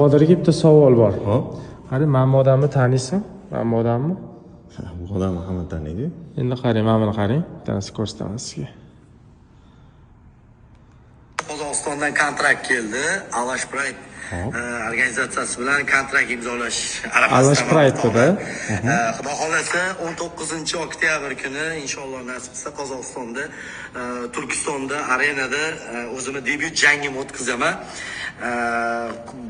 Qodirga bitta savol bor. Hop. Qarang, mana bu odamni taniysizmi? Mana bu odamni? Bu odamni hamma taniydi. Endi qarang, mana buni qarang. Bittasini ko'rsataman sizga. Qozog'istondan kontrakt keldi. Alash Pride organizatsiyasi bilan kontrakt imzolash arafasida. Alash Pride'da? Xudo xohlasa, 19 oktyabr kuni, inshaalloh, nasib qilsa, Qozog'istonda, Turkistonda arenada o'zimni debyut jangimni o'tkazaman.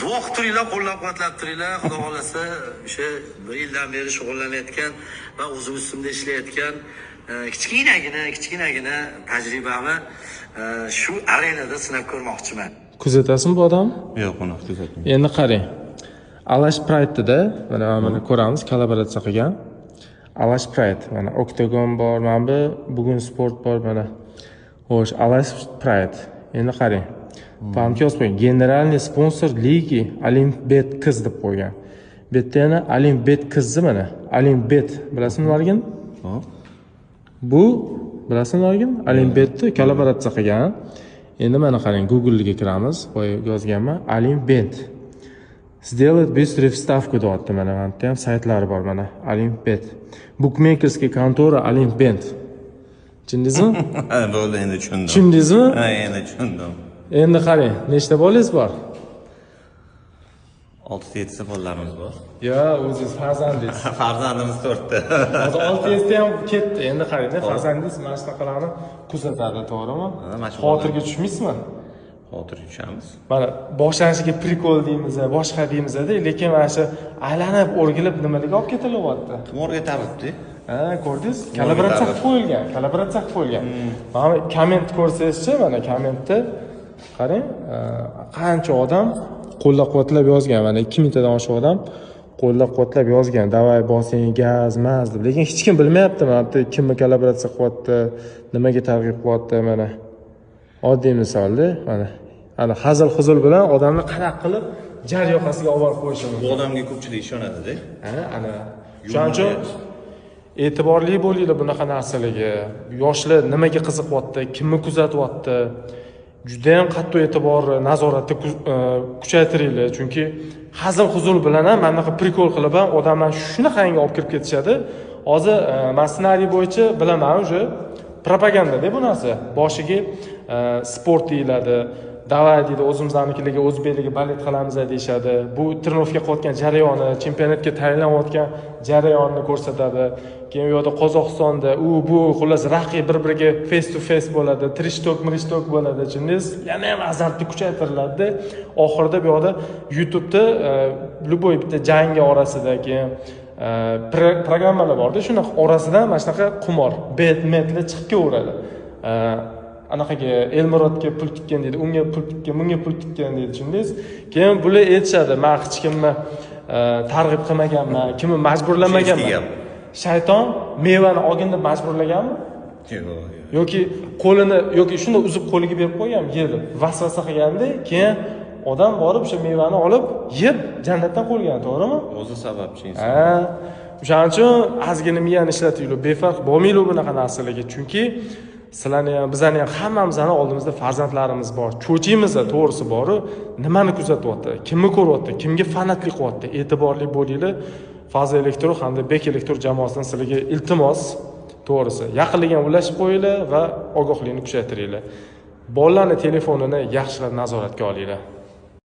Duo qilib turinglar, qo'llab-quvvatlab turinglar. Xudo xohlasa, o'sha bir yildan beri shug'ullanayotgan va o'zim ustimda ishlayotgan kichkinagina tajribamni shu arenada sinab ko'rmoqchiman. Kuzatasizmi bu odamni? Yo'q, uni kuzatmayman. Endi qarang. Alash Pride'da mana buni ko'ramiz, kollaboratsiya qilgan. Alash Pride, mana Octagon bor, mana bu Bugun Sport bor, mana. Xo'sh, Alash Pride. Endi qarang. Pamki yozib qo'ygan. "Генеральный спонсор лиги Olimpbet Qiz" deb qo'ygan. Bu yerda yana Olimpbet qizni mana. Olimpbet bilasizmi nimaligini? Hop. Bu bilasizmi nimaligini? Olimpbetni kollaboratsiya qilgan. Endi mana qarang, Google'ga kiramiz. Boya yozganman Olimpbet. "Сделать быструю ставку" deyapti mana. Mana yerda ham saytlari bor mana. Olimpbet. Букмекерская контора Olimpbet. Tushundingizmi? Ha, bo'ldi, endi tushundim. Tushundingizmi? Ha, endi tushundim. Endi qarang, nechta bolangiz bor? 6 7 bolalarimiz bor. Yo, o'zingiz farzandingiz. Farzandimiz 4 ta. Hozir 6 7 ham ketdi. Endi qarang, farzandingiz mana shunaqalarni kuzatadi, to'g'rimi? Ha, mana shu Xotirga tushmaysizmi? Xotirga tushamiz. Mana boshlanishiga прикол deymiz, boshqa deymiz-da, lekin mana shu aylanib o'rgilib nimalarga olib ketilyapti? Qimorga targ'ibdi. Ha, ko'rdingiz? Kollaboratsiya qilib qo'yilgan, kollaboratsiya qilib qo'yilgan. Mana bu komment ko'rsangizchi, mana kommentda qarang, qancha odam qo'llab-quvvatlab yozgan. Mana 2000 tadan oshiq odam qo'llab-quvvatlab yozgan. "Давай, bosing, gaz, maz" deb. Lekin hech kim bilmayapti, mana bu yerda kimni kollaboratsiya qilyapti, nimaga targ'ib qilyapti, mana. Oddiy misolda, mana. Ana hazil huzul bilan odamni qanaqa qilib jar yoqasiga olib borib qo'yishi Bu mumkin. odamga ko'pchilik ishonadi-da. Ha, ana. Shuning uchun e'tiborli bo'linglar bunaqa narsalarga. Yoshlar nimaga qiziqyapti, kimni kuzatyapti. Juda ham qattiq e'tibor, nazoratni kuchaytiringlar, chunki hazil huzul bilan ham, mana bunaqa прикол qilib ham odamlar shunaqangi olib kirib ketishadi. Hozir man ssenariy bo'yicha bilaman, уже propaganda-da bu narsa. Boshiga sport deyiladi. "Давай", deydi, "o'zimiznikilarga, o'zbeklarga болеть qilamiz", deyishadi. Bu тренировка qilayotgan jarayoni, chempionatga tayyorlanayotgan jarayonni ko'rsatadi. Keyin u yoqda Qozog'istonda u bu, xullas, raqib bir biriga face to face bo'ladi, trash talk, mrish talk bo'ladi, tushundingiz? Yana ham azartni kuchaytiriladi. Oxirida bu yoqda YouTube'da любой bitta jangi orasida keyin programmalar borda, shunaqa orasidan mana shunaqa qumor, bet metlar chiqib kelaveradi. Anaqaga Elmurodga pul tikkan deydi, unga pul tikkan, bunga pul tikkan deydi, tushundingiz? Keyin bular aytishadi: "Man hech kimni targ'ib qilmaganman, kimni majburlamaganman." Gap. Shayton mevani olgin deb majburlaganmi? Yo'q, yo'q. Yoki qo'lini, yoki shunda uzib qo'liga berib qo'yganmi, ye deb vasvasa qilganda, keyin odam borib o'sha mevani olib yeb, jannatdan quvilgan, to'g'rimi? O'zi sababchi inson. Ha, o'shaning uchun ozgina miyani ishlatinglar, befarq bo'lmanglar bunaqa narsalarga, chunki sizlarni ham, bizlarni ham, hammamizni oldimizda farzandlarimiz bor, cho'chiymiz, to'g'risi boru, nimani kuzatyapti, kimni ko'ryapti, kimga fanatlik qilyapti, e'tiborli bo'linglar. Faza Elektro hamda Bek Elektro jamoasidan sizlarga iltimos, to'g'risi, yaqinlarga ham ulashib qo'yinglar va ogohlikni kuchaytiringlar. Bolalarni telefonini yaxshilab nazoratga olinglar.